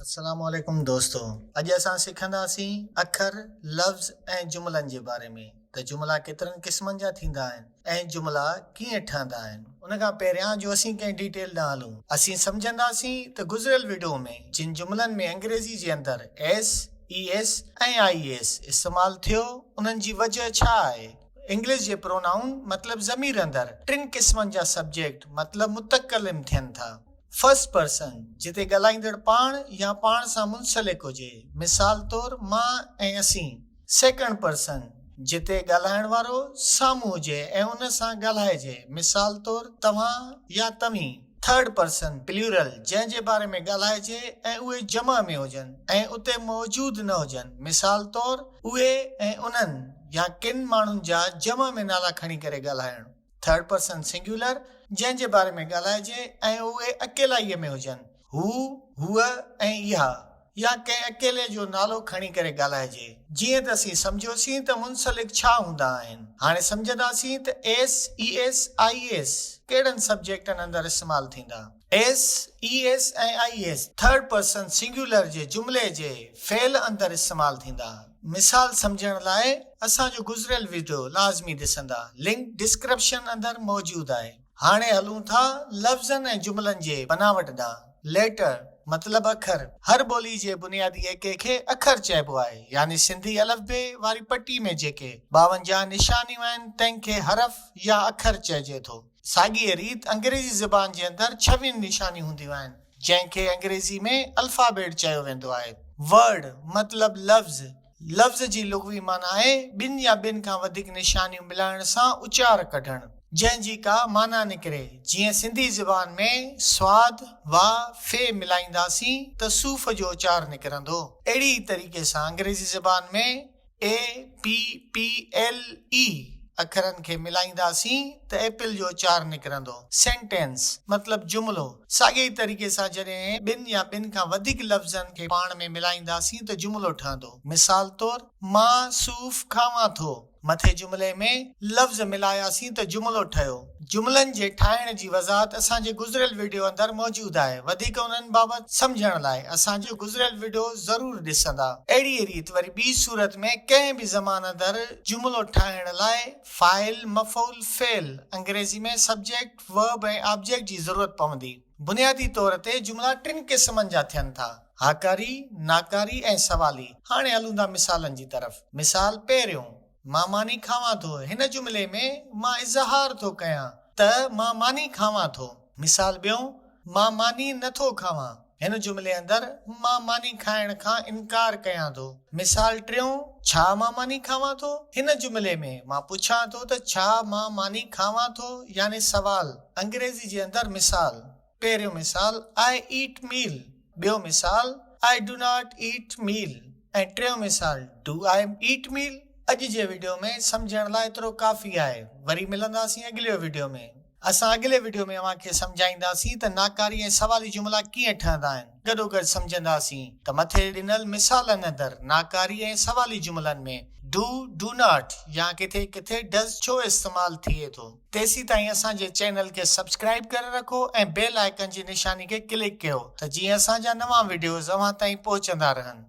السلام عليڪم دوستو اڄ اسان سکنداسين اکر، لفظ ۽ جملن جي باري ۾ ته جملا ڪيترن قسمن جا ٿيندا آهن ۽ جملا ڪيئن ٺهندا آهن. ان کان پهريان جو اسين ڪنهن ڊيٽيل ڏانهن هلون اسين سمجهنداسين ته گذريل وڊيو ۾ جن جملن ۾ انگريزي جي اندر S, A S ۽ I S استعمال ٿيو انهن جي وجه ڇا آهي. انگلش جي پرونائون مطلب ضمير اندر ٽن قسمن جا سبجيڪٽ مطلب متڪلم ٿين ٿا. فرسٽ پرسن، جتي ڳالهائيندڙ پاڻ يا پاڻ سان منسلڪ هجي، مثال طور مان ۽ اسين. سيڪنڊ پرسن، جتي ڳالهائڻ وارو سامهون هجي ۽ ان سان ڳالهائجي، مثال طور توهان يا توهين. ٿرڊ پرسن، پليورل، جنهن جي باري ۾ ڳالهائجي ۽ اهي جمع ۾ هجن ۽ اتي موجود نه هجن، مثال طور اهي ۽ انهن يا ڪن ماڻهن جا جمع ۾ نالا کڻي ڪري ڳالهائڻ. ٿرڊ پرسن سنگيولر، جنهن جي باري ۾ ڳالهائجي ۽ اهي اڪيلائيء ۾ هجن، هو، هوء ۽ اها، يا ڪنهن اڪيلي جو نالو کڻي ڪري ڳالهائجي. جيئن ته اسين سمجهيوسين ته منسلڪ ڇا هوندا آهن. هاڻي سمجهنداسين ته S, A S, I S ڪهڙن سبجيڪٽن اندر استعمال ٿيندا. S, E S ۽ I S third person singular جي جملي جي فعل اندر استعمال ٿيندا. مثال سمجهڻ لاء اسان جو گذريل وڊيو لازمي ڏسندا لنڪ ڊسڪرپشن اندر موجود آهي. هاڻي هلون ٿا لفظن ۽ جملن جي بناوٽ ڏانهن. ليٽر مطلب اکر. هر ٻولي جي بنيادي ايڪي کي اکر چئبو آهي يعني سنڌي الف بي واري پٽي ۾ جيڪي 52 نشانيون آهن تنهن کي حرف يا اکر چئجي ٿو. ساڳيء ريت انگريزي زبان جي اندر ڇويهن نشانيون هونديون آهن، جنهن کي انگريزي ۾ الفابيٽ چيو ويندو آهي. Word مطلب لفظ. لفظ جي لغوي معنيٰ آهي ٻن يا ٻن کان وڌيڪ نشانيون ملائڻ سان اچار ڪڍڻ، جنهن جي ڪا معنيٰ نڪري. جيئن سنڌي زبان ۾ صاد، وا، في ملائينداسين ته صوف جو اچار نڪرندو. اهڙي ئي طريقي سان انگريزي زبان ۾. اي پي پي ايل اي اکرن کي ملائينداسين ته ايپل جو اچار نڪرندو. سينٽينس مطلب جملو. ساڳئي ئي طريقي سان جڏهن ٻن يا ٻن کان وڌيڪ لفظن کي پاڻ ۾ ملائينداسين ته جملو ٺهندو. مثال طور، مان صوف کاوان ٿو. مٿي جملي ۾ لفظ ملاياسين ته جملو ٺهيو. جملن جي ٺاهڻ جي وضاحت اسان جي گذريل وڊيو اندر موجود آهي. وڌيڪ انهن بابت سمجهڻ لاء اسان جو گذريل وڊيو ضرور ڏسندا. اهڙيء ريت وري ٻي صورت ۾ ڪنهن به زمان اندر جملو ٺاهڻ لاء فاعل، مفعول، فعل، انگريزي ۾ سبجيڪٽ، ورب ۽ آبجيڪٽ جي ضرورت پوندي. بنيادي طور تي جملا ٽن قسمن جا ٿين ٿا، هاڪاري، ناڪاري ۽ سوالي. هاڻي هلون ٿا مثالن جي طرف. مثال پهريون. مان ماني کاوان ٿو. هن جملي ۾ مان اظهار ٿو ڪيان ته مان ماني کاوان ٿو. مثال ٻيون، مان ماني نه ٿو کاوان. هن جملي اندر مان ماني کائڻ کان انڪار ڪيان ٿو. مثال ٽيون، ڇا مان ماني کاوان ٿو؟ هن جملي ۾ مان پڇان ٿو ته ڇا مان ماني کاوان ٿو يعني سوال. انگريزي جي اندر مثال. پهريون مثال، I eat meal، ٻيو مثال، I do not eat meal ۽ ٽيون مثال، Do I eat meal؟ اڄ جي وڊيو ۾ سمجهڻ لاء ايترو ڪافي آهي. وري ملنداسين اڳلي وڊيو ۾. اسان اڳلي وڊيو ۾ اوهان کي سمجهائينداسين ته ناڪاري ۽ سوالي جملا ڪيئن ٺهندا آهن. گڏوگڏ سمجهنداسين ته مٿي ڏنل مثالن اندر ناڪاري ۽ سوالي جملن ۾ Do، Do not يا ڪٿي ڪٿي Does ڇو استعمال ٿئي ٿو. تيسيتائين اسان جي چينل کي سبسڪرائيب ڪري رکو ۽ بيل آئيڪن جي نشاني کي ڪلڪ ڪيو ته جيئن اسان جا نوان وڊيوز اوهان تائين پهچندا رهن.